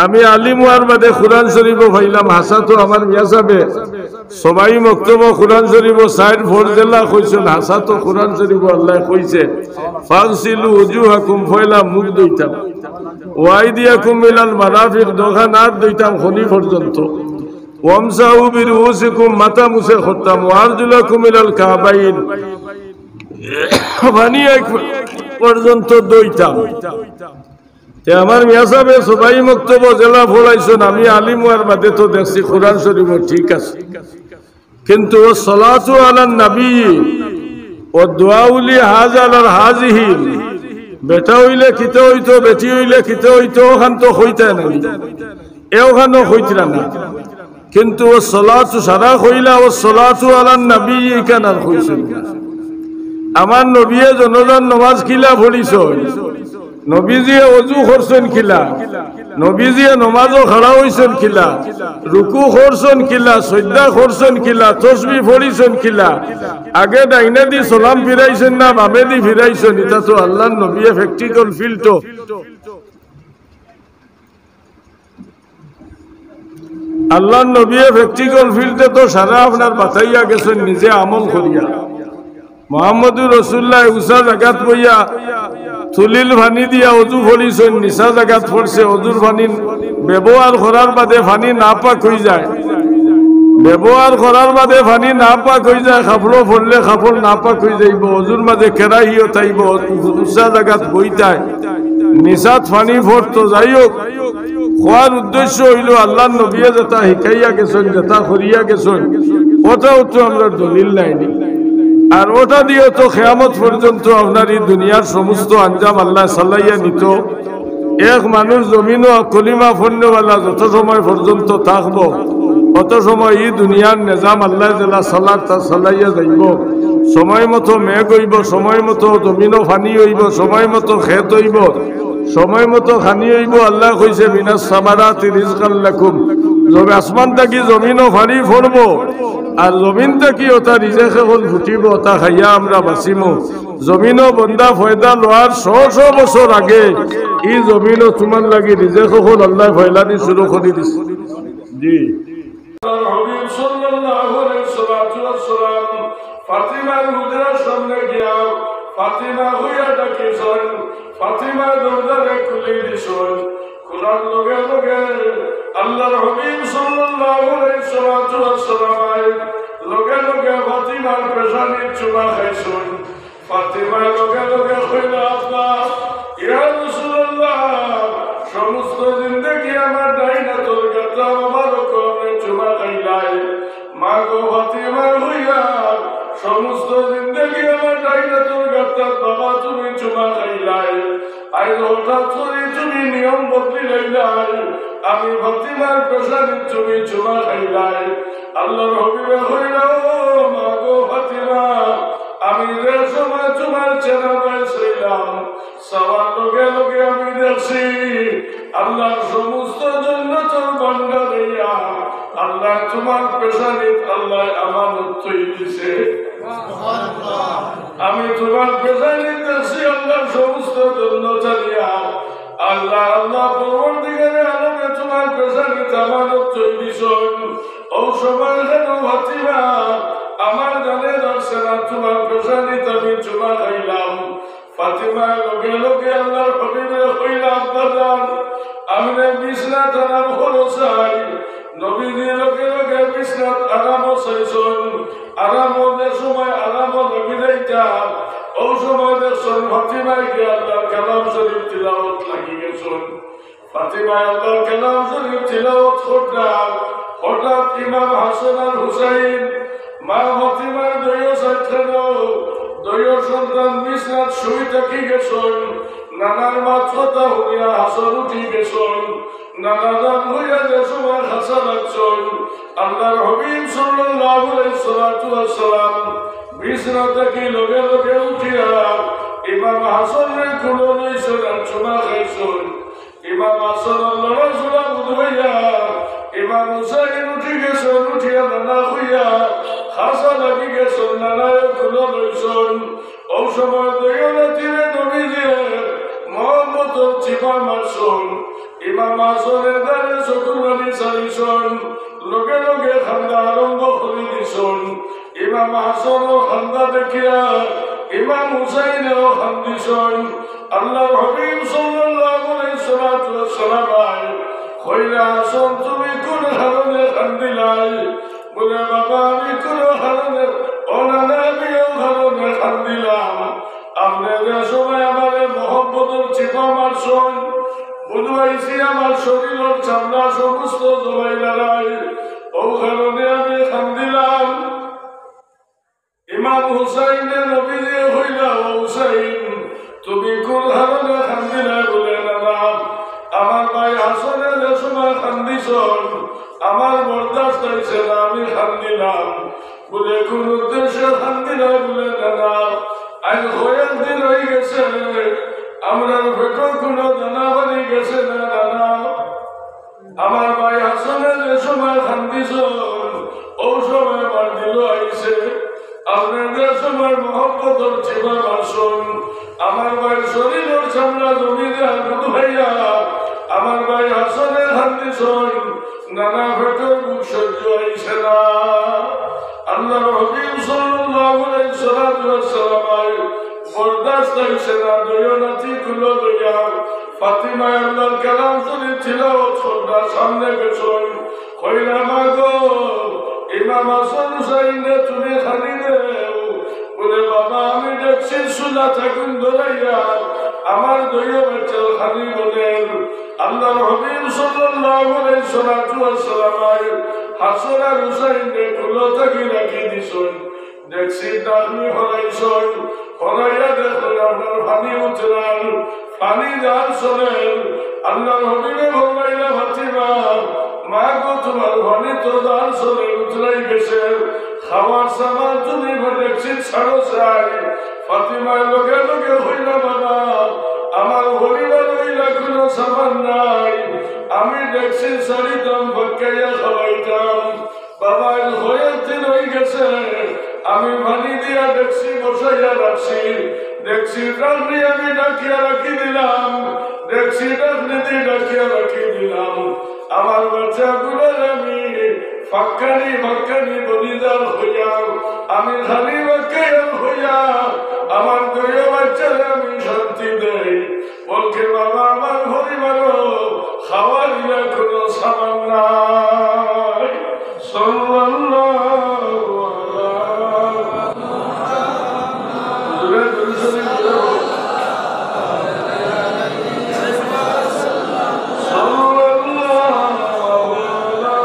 আমি আলিম অওয়ার বাদে কোরআন শরীফো পাইলাম, হাছা তো আমার মিয়া সাবে সবাই মক্তবো কোরআন শরীফো চাইর ফরজ যেলা কইছইন, হাছা তো কোরআন শরীফো আল্লায় কইছে, "ফাগসিলু উজুহাকুম", পয়লা মুখ ধইতাম, "ওয়া আইদিয়াকুম ইলাল মারাফিক", দুইখান আত ধইতাম খনি পর্যন্ত, "ওয়ামসাহু বিরুউসিকুম", মাথা মুছে করতাম, "ওয়া আরজুলাকুম ইলাল কাবাইন", পানি এক পর্যন্ত ধইতাম। তে আমার মিয়া সাবে সবাই মক্তবো যেলা পড়াইছইন, আমি আলিম অওয়ার বাদে তো দেখছি কোরআন শরীফো ঠিক আছে, কিন্তু "ওয়াস সালাতু আলান নবী, ওয়াদ দুআউ লি হাযা আলা হাযিহি", বেটা অইলে কিতা অইতো, বেটি অইলে কিতা অইতো, অখান তো কইতায় না, এ অখানও কইতরা না। কিন্তু "ওয়াস সালাতু", সারা কইলা, "ওয়াস সালাতু আলান নবী", ইখান আর কইছইন না। আমার নবীয়ে জনাজার নমাজ কিলা পড়ছইন, নবীজিয়ে অজু করছইন কিলা, নবীজিয়ে নমাজো খাড়া অইছইন কিলা, রুকু করছইন কিলা, সইজদা করছইন কিলা, তসবি পড়ছইন কিলা, আগে ডাইনেদি সালাম ফিরাইছইন না বামেদি ফিরাইছইন, ইতা তো আল্লার নবীয়ে practical field তো আল্লার নবীয়ে practical field-এ তো সারা আপনার বাতাইয়া গেছইন নিজে আমল করিয়া। মুহাম্মদুর রাসূলুল্লাহ উচা জাগাত বইয়া তুলিল পানি দিয়া অজু পড়ছইন, নিচা জাগাত পড়ছে, অজুর পানি ব্যবহার করার বাদে পানি নাপাক অইযায়, ব্যবহার করার বাদে পানি নাপাক অইযায়, কাপড়ো পড়লে কাপড় নাপাক অইযাইবো, অজুর মাঝে কেরাহিয়ত আইবো, উচা জাগাত বইতায়, নিচাত পানি পড়তো। যাই হোক, কওয়ার উদ্দেশ্য অইলো, আল্লার নবীয়ে যেটা শিখাইয়া গেছইন, যেটা করিয়া গেছইন, ওটাও তো আমরার দলিল নায়নি। আর ওটা দিয়া তো কিয়ামত পর্যন্ত আপনার ই দুনিয়ার সমস্ত আঞ্জাম আল্লায় চালাইয়া নিতো। এক মানুষ জমিনো কলিমা পড়নেওয়ালা যত সময় পর্যন্ত থাকবো, অত সময় ই দুনিয়ার নিজাম আল্লায় যেলা চালার তা চালাইয়া যাইবো। সময় মতো মেঘ অইবো, সময় মতো জমিনো পানি অইবো, সময় মতো খেত অইবো, সময় মতো খানি অইবো। আল্লায় কইছে, "মিনাস সামারাতি রিজকাল লাকুম।" জমি, আসমান থাকি জমিনো পানি পড়বো, আর জমিন থাকি ওটা রিজেক অকল ফুটিবো, ওটা খাইয়া আমরা বাঁচিমু। জমিনো বন্দা পয়দা লওয়ার শ শ বছর আগে ই জমিনো তুমার লাগি রিজেক অকল আল্লায় ফয়লানি শুরু করি দিছে। জি। আল্লার হাবিব সাল্লাল্লাহু আলাইহি সাল্লাতু ওয়াসসালাম ফাতিমার হুজরার সামনে গিয়া ফাতিমা কইয়া ডাকছইন, ফাতিমা দরজারে খুলি দিছইন। খুলার লগে লগে আল্লার হাবিব সাল্লাল্লাহু আলাইহি সাল্লাতু ওয়াসসালাম লগে লগে ফাতিমার পেশানিত চুমা খাইছইন। ফাতিমায় লগে লগে কইলা, "আব্বা, ইয়া রাসূলুল্লাহ, সমস্ত জিন্দেগি আমার ডাইন আতর গাত্তা মোবারকো আপনে চুমা খাইলায়।" মা গো ফাতিমা কইলা, "সমস্ত জিন্দেগি আমার ডাইন আতর গাত্তা বাবা তুমি চুমা খাইলায়, আইজ হঠাৎ করি তুমি নিয়ম বদলি লাইলায়, আমি ফাতিমার পেশানিত তুমি চুমা খাইলায়।" আল্লার হাবিবে কইলা, "ও মা গো ফাতিমা, আমি যে সময় তুমার চেহারা চাইলাম, চাওয়ার লগে লগে আমি দেখছি আল্লার সমস্ত জন্নতর ভান্ডার অইয়া আল্লায় তুমার পেশানিত আল্লায় আমানত থই দিছে। আমি তুমার পেশানিত দেখছি আল্লার সমস্ত জন্নত আনিয়া। আল্লাহ, আল্লাহ পরওয়ারদিগারে আলমে তুমার পেশানিত আমানত থই দিছইন।" অউ সময় যেন ফাতিমা, আমার জানে লাগছে না, তুমার পেশানিত আমি চুমা খাইলাম। ফাতিমায় লগে লগে আল্লার হাবিবরে কইলা, "আব্বাজান, আপনে বিছনাত আরাম করো চাই।" নবীজি লগে লগে বিছনাত আরামো চাইছইন। আরামো যে সময় আরামো লাগি যাইতা, অউ সময় দেখছইন ফাতিমায় গিয়া আল্লার কালাম শরীফ তিলাওয়াত লাগি গেছইন। ফাতিমায় আল্লার কালাম শরীফ তিলাওয়াত কররা, হঠাৎ ইমাম হাসান আর হুসাইন, মা ফাতিমার দুইও সাইডখানো, দুইও সন্তান বিছনাত শুই থাকি গেছইন। নানার মাত কথা হুনিয়া হাছন উঠি গেছইন। নানা জান অইয়া যে সময় খাসা লাগছইন, আল্লার হাবিব সাল্লাল্লাহু আলাইহি সাল্লাতু ওয়াসসালাম বিছনা থাকি লগে লগে উঠিয়া ইমাম হাছনরে কুলো লইছইন আর চুমা খাইছইন। ইমাম হাছনর লড়াচড়া বুঝ অইয়া ইমাম হুসাইন উঠি গেছইন, উঠিয়া নানা কইয়া খাসা লাগি গেছইন, নানায় কুলো লইছইন। অউ সময় দুইও নাতিরে নবীজিয়ে মহব্বতর চিপা মারছইন। ইমাম হাছনে দারে চকুর পানি ছাড়িছইন, লগে লগে কান্দা আরম্ভ করি দিছইন। ইমাম হাছনর কান্দা দেখিয়া ইমাম হুসাইনেও কান্দিছইন। আল্লার হাবিব সাল্লাল্লাহু আলাইহি সাল্লাতু ওয়াসসালামে কইলা, "হাছন, তুমি কুন কারণে কান্দিলায়?" বলে, "বাবা, আমি কুনো কারণে, ও নানা, আমি অউ কারণে কান্দিলাম। আপনে যে সময় আমারে মহব্বতর চিপা মারছইন, বুঝ পাইছি আমার শরীলর চামড়া সমস্ত জমাই দাঁড়ায়, অউ কারণে আমি কান্দিলাম।" ইমাম হুসাইনরে নবীজিয়ে কইলা, "ও হুসাইন, তুমি কুন কারণে কান্দিলায়?" বলে, "নানা, আমার ভাই হাছনে যে সময় কান্দিছইন, আমার বরদাস্ত অইছে না, আমি কান্দিলাম।" বলে, "কুন উদ্দেশ্যে কান্দিলায়?" বলে, "নানা, আইজ কয়েকদিন অইগেছে, আমরার পেটো কুনো দানা পানি গেছে না, নানা।" আমার ভাই হাছনে যে সময় কান্দিছইন, অউ সময় আমার দিলো আইছে, আপনে যে সময় মহব্বতর চিপা মারছইন, আমার ভাইর শরীলর চামড়া জমি দিয়া দুধ হইয়া আমার ভাই হাছনে কান্দিছইন, নানা, পেটর ভুক সহ্য অইছে না। আল্লার হাবিব সাল্লাল্লাহু আলাইহি সাল্লাতু ওয়াসসালামর বরদাস্ত অইছে না, দুইও নাতি কুলো লইয়া ফাতিমায় আল্লার কালাম শরীফ তিলাওয়াত কররা সামনে গেছইন। কইলা, "মা গো, ইমাম হাছন হুসাইনরে তুমি পানি দেও।" বলে, "বাবা, আমি ডেকচির চুলাত আগুন ধরাইয়া আমার দুইও বাইচ্চার পানি বলের।" আল্লার হাবিব সাল্লাল্লাহু আলাইহি সাল্লাতু ওয়াসসালামে হাছন আর হুসাইনরে কুলো থাকি রাখি দিছইন। ডেকচির ঢাকনি হরাইছইন, হরাইয়া দেখইন আপনার পানি উতরার, পানি জাল চলের। আল্লার হাবিবে ফরমাইলা, "ফাতিমা, মা গো, তুমার পানি তো জাল চলের, উতরাই গেছে, খাওয়ার সামান তুমি ডেকচিত ছাড়ো চাই।" ফাতিমায় লগে লগে কইলা, "বাবা, আমার পরিবারো ইলা কুনো সামান নাই, আমি ডেকচিত ছাড়িতাম, ফাক্কাইয়া খাওয়াইতাম।" বাবা, আইজ কয়েকদিন অইগেছে, আমি পানি দিয়া ডেকচি বসাইয়া রাখছি, ডেকচির ঢাকনি আমি ঢাকিয়া রাখি দিলাম, ডেকচির ঢাকনিদি ঢাকিয়া রাখি দিলাম। আমার বাইচ্চাগুলারে আমি ফাক্কানি ফাক্কানি বনি জাল কইয়া, আমি খালি ফাক্কাইয়া কইয়া, আমার দুইও বাইচ্চারে আমি শান্তি দেই। বলকে, "বাবা, আমার পরিবারো খাওয়ার ইলা কুনো সামান নাই।" সাল্লাল্লাহু আলা মুহাম্মাদ। জোরে, জোরে, জোরে, জোরে। সাল্লাল্লাহু আলা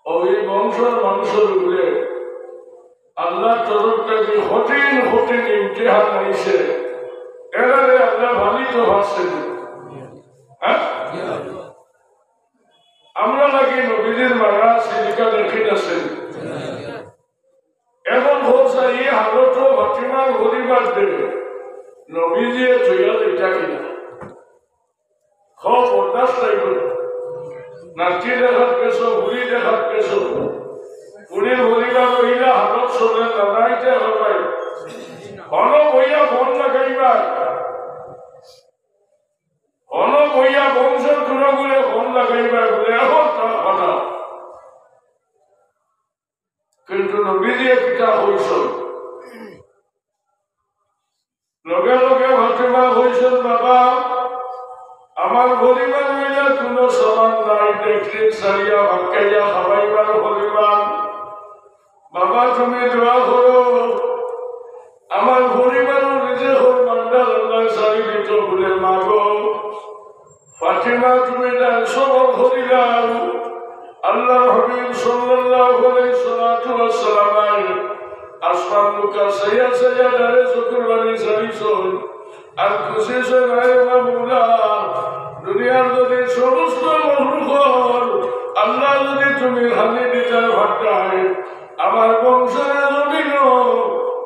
ওই বংশর মানুষর উপরে আল্লাহর তরফ থাকি কঠিন কঠিন ইমতিহান আইছে, এরারে আল্লায় ফালাইতো পারছে না। হ্যাঁ? আমরা লাগি নবীজির মায়া সিলিকা দেখি আছে। এখন হোসা এই হালতো ফাতিমার পরিবার দে নবীজিয়ে চইয়া দেখা কিনা? হ, বরদাস্ত অইবো না। নাতি দেখাত গেছো, ফুড়ি দেখাত গেছো, ফুড়ির পরিবার অইলা হালত চলে না, নাইতে হবে। হনো বইয়া ফোন লাগাইবা, হনো বইয়া বংশর কুনো গুলে ফোন লাগাইবা বলে, এখন তার কথা। কিন্তু নবীজিয়ে কিতা কইছইন? লগে লগে ফাতিমা কইছইন, "বাবা, আমার পরিবার অইলা কুনো সামান নাই, দেখলে ছাড়িয়া ভাত খাইয়া খাবাইবার পরিবার। বাবা, তুমি দোয়া করো, আমার পরিবারর রিজিকর ভান্ডার আল্লায় ছাড়ি দিতো বলে।" মাগো, ফাতিমা, তুমি তার সবর করিলাও। আল্লাহর হাবিব সাল্লাল্লাহু আলাইহি সাল্লাতু ওয়াসসালাম আসমান মুখা চাইয়া চাইয়া তারে চকুর পানি ছাড়িছইন। আর খুশি অইছইন, "আয় আমার মৌলা, দুনিয়ার যদি সমস্ত মখলুকর আল্লাহ যদি তুমি পানি দিতায় পারতায়, আমার বংশরে জমিনো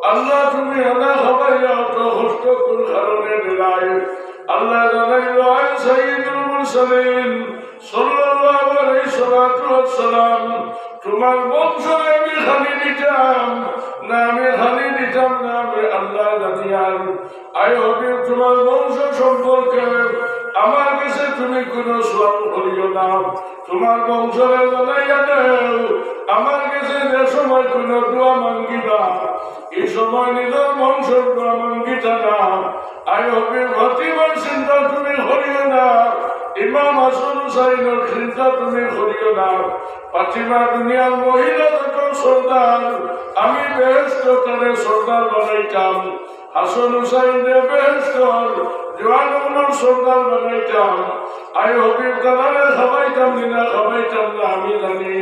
আল্লাহ তুমি আনা খাবাইয়া অত কষ্ট কোন কারণে দিলায়?" আল্লায় জানাইলো, "আয় সাইয়্যিদুল মুরসালিন সাল্লাল্লাহু আলাইহি সাল্লাতু ওয়াসসালাম, তোমার বংশরে আমি পানি দিতাম না, আমি পানি দিতাম না, আমি আল্লাহ জানিয়ার। আয় হাবিব, তোমার বংশ সম্পর্কে আমার গেছে তুমি কুনো সওয়াল করিও না, তোমার বংশরে জানাইয়া দেও, আমার গেছে যে সময় কুনো দোয়া মাঙ্গিবা, ই সময় নিজর বংশর দোয়া মাঙ্গিতা না। আয় হাবিব, ফাতিমার চিন্তা তুমি করিও না, ইমাম হাসান হুসাইনর চিন্তা তুমি করিও না। ফাতিমা দুনিয়ার মহিলা যত সর্দার, আমি বেহেশতো তারে সর্দার বানাইতাম, হাসান হুসাইনরে বেহেশতর জওয়ান অকলর সর্দার বানাইতাম। আয় হাবিব, তারারে খাবাইতাম নি না খাবাইতাম না আমি জানি,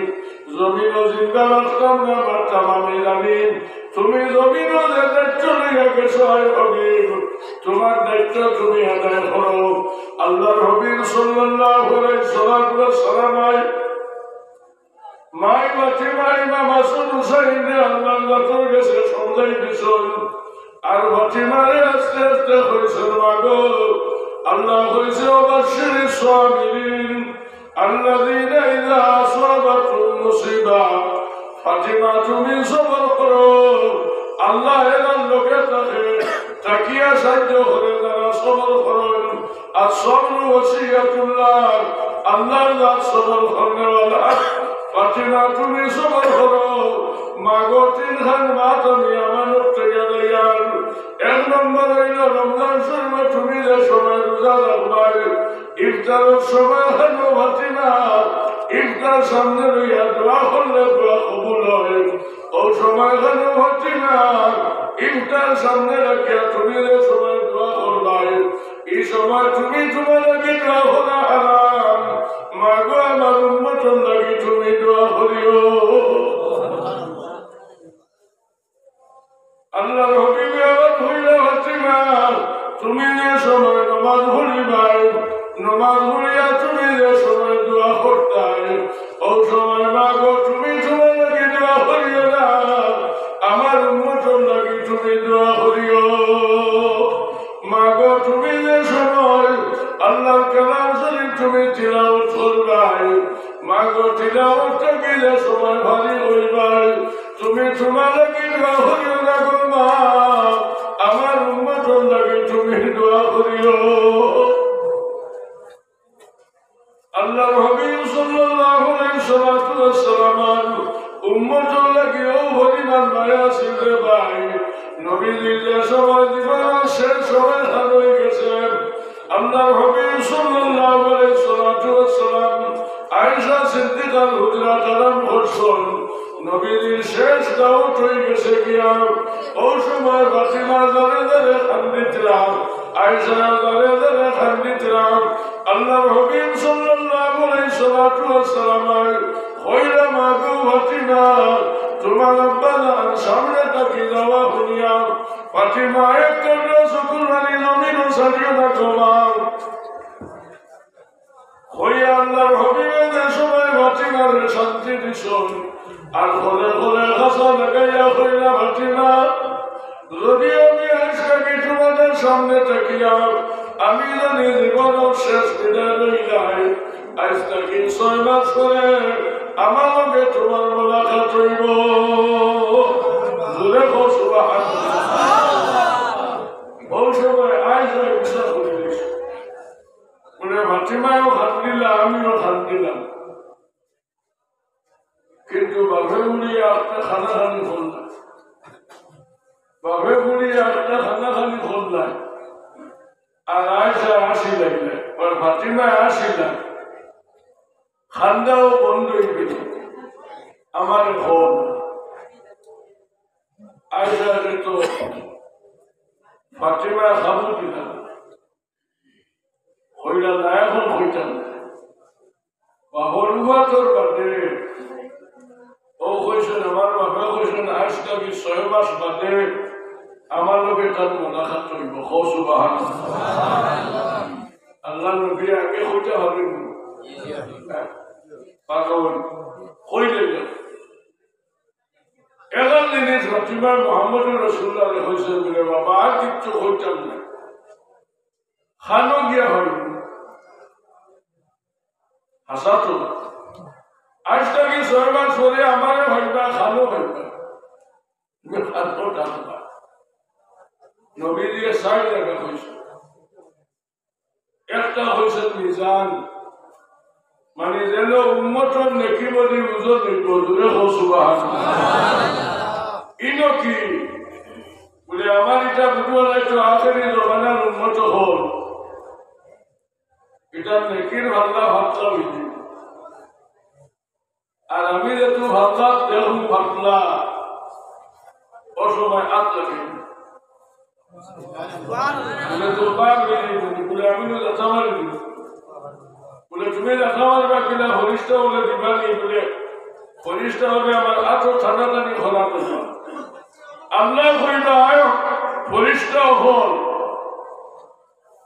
জমিনো জিন্দা রাখতাম না মারতাম আমি জানি। তুমি জমিনো যে দায়িত্ব লইয়া গেছো, আয় হাবিব, তোমার দায়িত্ব তুমি আদায় করো।" আল্লাহর হাবিব সাল্লাল্লাহু আলাইহি সাল্লাতু ওয়াসসালাম মাই ফাতিমা ইমাম হাসান হুসাইনরে আল্লাহর জাতর গেছে সমঝাই দিছইন। আর ফাতিমারে আস্তে আস্তে কইছইন, "মাগো, আল্লায় কইছে, ওয়াবাশশিরিস সাবিরিন, আল্লাযীনা ইযা আসাবাতহুম মুসিবা।" ফাতিমা, তুমি সবর করো, আল্লাহ এরার লগে থাকে, থাকিয়া সাহায্য করে যারা সবর করইন। আর সবর ওসিয়াতুল্লাহ, আল্লাহর জাত সবর করনেওয়ালা। ফাতিমা, তুমি সবর করো। মাগো, তিনখান মাত আমি আমানত থইয়া যাইয়ার। এক নম্বর অইলো, রমজান শরীফো তুমি যে সময় রোজা রাখবায়, ইফতারর সময় খানো ফাতিমা, ইফতার সামনে লইয়া দোয়া করলে দোয়া কবুল অয়। অউ সময় খানো ফাতিমা, ইফতার সামনে রাখিয়া তুমি যে সময় দোয়া করবায়, ই সময় তুমি তোমার লাগি দোয়া করা হারাম। মাগো, আমার উম্মতর লাগি তুমি দোয়া করিও। আল্লাহর হাবিবে আবার কইলা, ফাতিমা, তুমি যে সময় নামাজ পড়িবায়, নামাজ পড়িয়া তুমি যে সময় দোয়া করতায়, অউ সময় মাগো তুমি তোমার লাগি দোয়া করিও না, আমার উম্মতর লাগি তুমি দোয়া করিও। মাগো, তুমি যে সময় আল্লাহর কালাম শরীফ তুমি তিলাওয়াত করবায়, মাগো, তিলাওয়াত থাকি যে সময় ফারিগ অইবায়, তুমি তোমার লাগি দোয়া করিও না গো মা, আমার উম্মতর লাগি তুমি দোয়া করিও। আল্লাহর হাবিব সাল্লাল্লাহু আলাইহি সাল্লাতু ওয়াসসালামর উম্মতর লাগি অউ পরিমাণ মায়া আছিল রে ভাই। নবীজির যে সময় জীবনর শেষ সময় খান অই গেছে, আল্লাহর হাবিব সাল্লাল্লাহু আলাইহি সাল্লাতু ওয়াসসালাম আয়েশা সিদ্দিকার হুজরাত আরাম করছইন। নবীজির শেষ দাওয়াত অই গেছে গিয়া, অউ সময় ফাতিমা জারে জারে কান্দিতরা, আয়েশা জারে জারে কান্দিতরা। আল্লাহর হাবিব সাল্লাল্লাহু আলাইহি সাল্লাতু ওয়াসসালামে কইলা, মাগো, তুমার আব্বা জান সামনে থাকি যাওয়া হুনিয়া ফাতিমা এক টুকরা চকুর পানি জমিনো ছাড়িয়া না কমাও। কইয়া আল্লাহর হাবিবে যে সময় ফাতিমারে শান্তি দিছইন, আর খলে খলে খাসা লাগাইয়া কইলা, "ফাতিমা, যদি আমি আইজ থাকি তুমার সামনে থাকিয়া আমি যদি জীবনর শেষ বিদায় লইলাই, আইজ থাকি ছয় মাস পরে আমার লগে তুমার মোলাকাত অইবো।" জোরে কও সুবহানাল্লাহ। অউ সময় আয়েশায় গুসা করি দিছে। বলে, ফাতিমায়ও কান্দিলা, আমিও কান্দিলাম। কিন্তু বাপে বুড়ি একটা কানাকানি করলা, বাপে বুড়ি একটা কানাকানি করলা, আর আয়েশা হাসি লাগলা, আর ফাতিমা হাসি লাগলা, কান্দাও বন্ধ অই গেল। আমার ঘর আয়েশা তো ফাতিমা খাবু দিলা, কইলা, "না, এখন কইতাম না।" বাপর উপাতর বাদে, ও কইছইন, আমার বাপে কইছইন, আইজ থাকি ছয় মাস বাদে আমার লগে তার মোলাকাত অইবো। কও সুবহানাল্লাহ। আল্লাহর নবী আগে কইতা পারইন না। পাগল। কইলে না। এখান জিনিস ফাতিমা মুহাম্মদুর রাসূলুল্লাহরে কইছইন বলে, "বাবা, আর কিচ্ছু কইতাম না।" কানো গিয়া অইবো। হাছা তো। আইজ থাকি ছয় মাস পরে আমারে পাইবা, কানো পাইবা। কানো ডাকবা। নবীজিয়ে চাইর জাগা কইছইন। একটা কইছইন মিজান, মানে যেন উম্মতর নেকি বলে ওজন অইবো, জোরে কও সুবহানাল্লাহ। ইনো কি? বলে, আমার ইটা বুঝা যায় তো আখেরি জমানার উম্মত অকল। ইটা নেকির পাল্লা পাতলা অইযিবো। আর আমি যেহেতু পাল্লা দেখমু পাতলা, অউ সময় আত লাগাইমু। বলে, "তো পার অই যাইবো নি?" বলে, "আমি তো লাথি মারি দিমু।" বলে, "তুমি লাথি মারবা কিলা? ফিরিস্তা অকলে দিবা নি?" বলে, "ফিরিস্তা অকলে আমার আতো টানাটানি করা অইবো।" আল্লায় কইবা, "আয়, ফিরিস্তা অকল,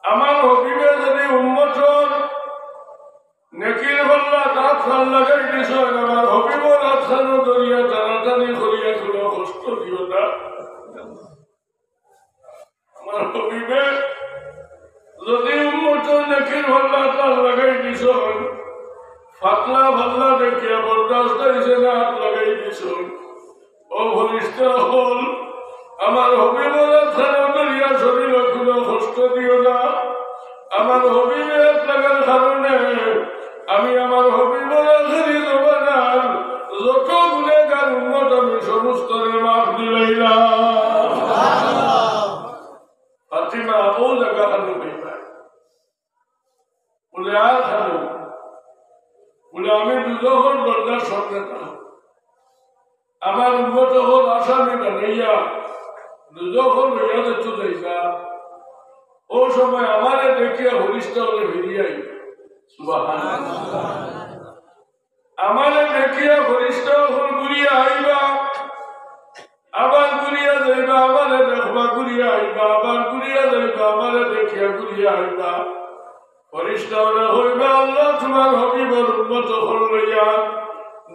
আমার হাবিবে যদি উম্মতর নেকির পাল্লাত আত খান লাগাই দিছইন, আমার হাবিবর আত খানো ধরিয়া টানাটানি করিয়া কোনো কষ্ট দিও না। আমার হাবিবে যদি উম্মতর নেকির পাল্লাত আত লাগাই দিছইন, পাতলা পাল্লা দেখিয়া বরদাস্ত অইছে না, আত লাগাই দিছইন।" ও ফিরিস্তা অকল, আমার হাবিবর আত খানো ধরিয়া শরীরো কোনো কষ্ট দিও না। আমার হাবিবে আত লাগার কারণে আমি আমার হাবিবর আখেরি জমানার যত গুনাগার উম্মত আমি সমস্তরে মাফ দিলাইলাম। ফাতিমা অউ জাগা খানো পাইবা। বলে, আর খানো? বলে, আমি দুজখর দরজার সামনে থাকমু। আমার উম্মত অকল আসামি বানাইয়া দুজখো লইয়া যেত যাইবা। অউ সময় আমারে দেখিয়া ফিরিস্তা অকলে ফিরিয়া আইবা। সুবহানাল্লাহ। আমারে দেখিয়া ফিরিস্তা অকল ঘুরিয়া আইবা, আবার ঘুরিয়া যাইবা, আমারে দেখবা, ঘুরিয়া আইবা, আবার ঘুরিয়া যাইবা, আমারে দেখিয়া ঘুরিয়া আইবা। ফিরিস্তা অকলে কইবা, "আল্লাহ, তুমার হাবিবর উম্মত অকল লইয়া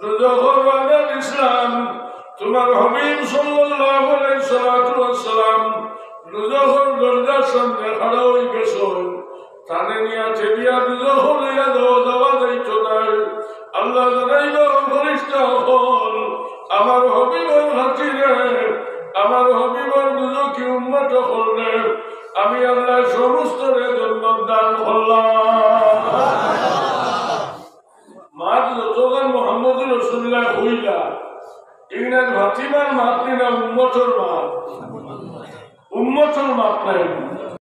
দুজখো রওয়ানা দিছলাম।" তুমার হাবিব সাল্লাল্লাহু আলাইহি সাল্লাতু ওয়াসসালাম দুজখর দরজার সামনে খাড়া অই গেছইন। তানে নিয়া ঠেলিয়া দুজখো লইয়া যাওয়া, যাওয়া যাইতো নায়। আল্লায় জানাইবা, ও ফিরিস্তা অকল, আমার হাবিবর খাতিরে, আমার হাবিবর দুজখি উম্মত অকলরে আমি আল্লায় সমস্তরে জান্নাত দান করলাম। মাত যতখান মুহাম্মদুর রাসূলুল্লাহ কইলা, ইগুলা ফাতিমার মাত নি না উম্মতর মাত? উম্মতর মাত নায়।